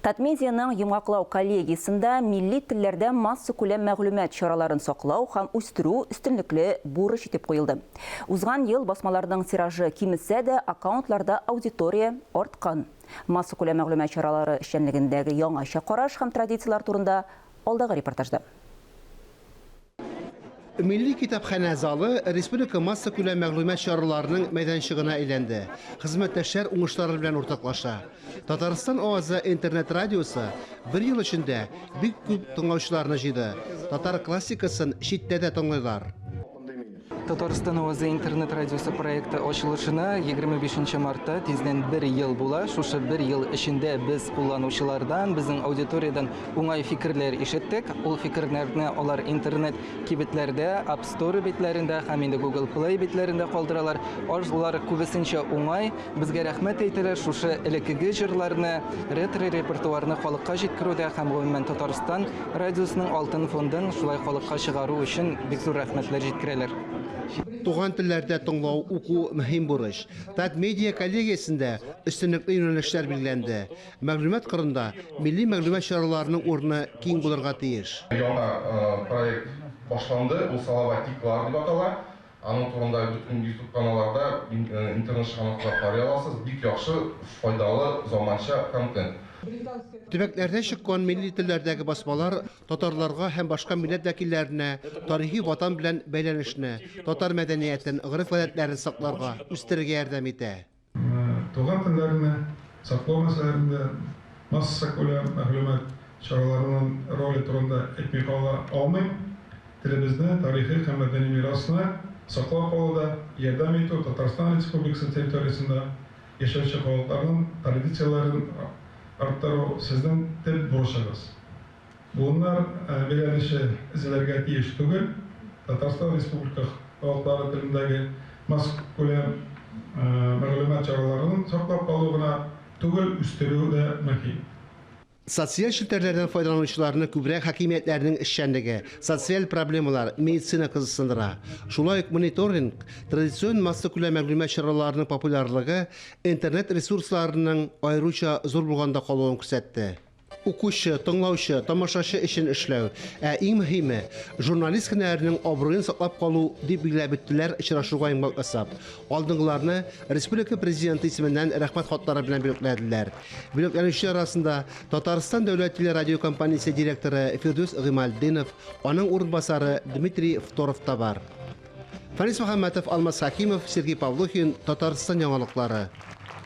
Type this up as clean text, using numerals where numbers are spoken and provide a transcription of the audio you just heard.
Татмедианың йомгаклау коллегиясендә милли телләрдә массакүләм мәгълүмат чараларын саклау һәм үстерү өстенлекле бурыч итеп куелды. Узган ел басмаларның тиражы кимесә дә, аккаунтларда аудитория арткан. Массакүләм мәгълүмат чаралары эшчәнлегендәге яңача караш һәм традицияләр турында алдагы репортажда. Милли китапханә залы республика массакүләм мәгълүмат чараларының мәйданчыгына әйләнде. Хезмәттәшләр уңышлары белән уртаклаша. Татарстан авазы интернет-радиосы бер ел эчендә бик күп тыңлаучыларны җыйды. Татар классикасын читтә дә тыңлыйлар. Татарстан авазы интернет радиосы проекты ачылышына 25 мартта тиздән бер ел була. Шушы бер ел эчендә без кулланучылардан, безнең аудиториядән уңай фикерләр ишеттек. Ул фикерләрне алар интернет кибетләрдә, App Store битләрендә һәм инде Google Play битләрендә калдыралар. Алар күбесенчә уңай. Безгә рәхмәт әйтәләр шушы элеккеге җырларны, ретро репертуарны халыкка җиткерүдә һәм гомумән Татарстан радиосының алтын фондын шулай халыкка чыгару өчен бик зур рәхмәтләр җиткерәләр. Туган телләрдә тыңлау, уку мөһим бурыч. Татмедиа коллегиясендә өстенлекле юнәлешләр билгеләнде. Мәгълүмат кырында милли мәгълүмат чараларының урыны киң булырга тиеш. Яңа проект башланды, ул Салаватиклар дип атала. Аның турында бөтен YouTube каналларда, интернет чыганакларда карый аласыз. Бик яхшы, файдалы, заманча контент. Төбәкләрдә чыккан милли телләрдәге басмалар татарларга һәм башка милләт вәкилләренә тарихи ватан белән бәйләнешне, татар мәдәниятен, гореф-гадәтләрен сакларга, үстерергә ярдәм итә. Туган телләрне саклау мәсьәләләрендә массакүләм мәгълүмат чараларының роле турында әйтми кала алмыйм. Телебезне, тарихи һәм мәдәни мирасны саклау калуда ярдәм итү, Татарстан Республикасы территориясендә яшәүче халыкларның традицияләрен арттыру, сезнең төп бурычыгыз. Буыннар бәйләнеше өзелергә тиеш түгел. Татарстан Республика халыклары телендәге массакүләм мәгълүмат чараларын саклап калу гына түгел, үстерү дә мөһим. Социаль челтәрләрдән файдаланучыларны күбрәк хакимиятләрнең эшчәнлеге, социаль проблемалар, медицина кызыксындыра. Шулай ук мониторинг, традицион массакүләм мәгълүмат чараларының популярлыгы интернет ресурсларының аеруча зур булганда калуын күрсәтте. Укучы, тыңлаучы, тамашачы өчен эшләү, ә иң мөһиме, журналист һөнәренең абруен саклап калу, дип билгеләп үттеләр очрашуга йомгак ясап. Алдынгыларны республика Президенты исеменнән Рәхмәт хатлары белән бүләкләделәр. Бүләкләнүчеләр арасында Татарстан дәүләт телерадиокомпаниясе директоры Фирдүс Гыймалтдинов, аның урынбасары Дмитрий Второв та бар. Фәнис Мөхәммәтов, Алмаз Хәкимов, Сергей Павлухин, Татарстан яңалыклары.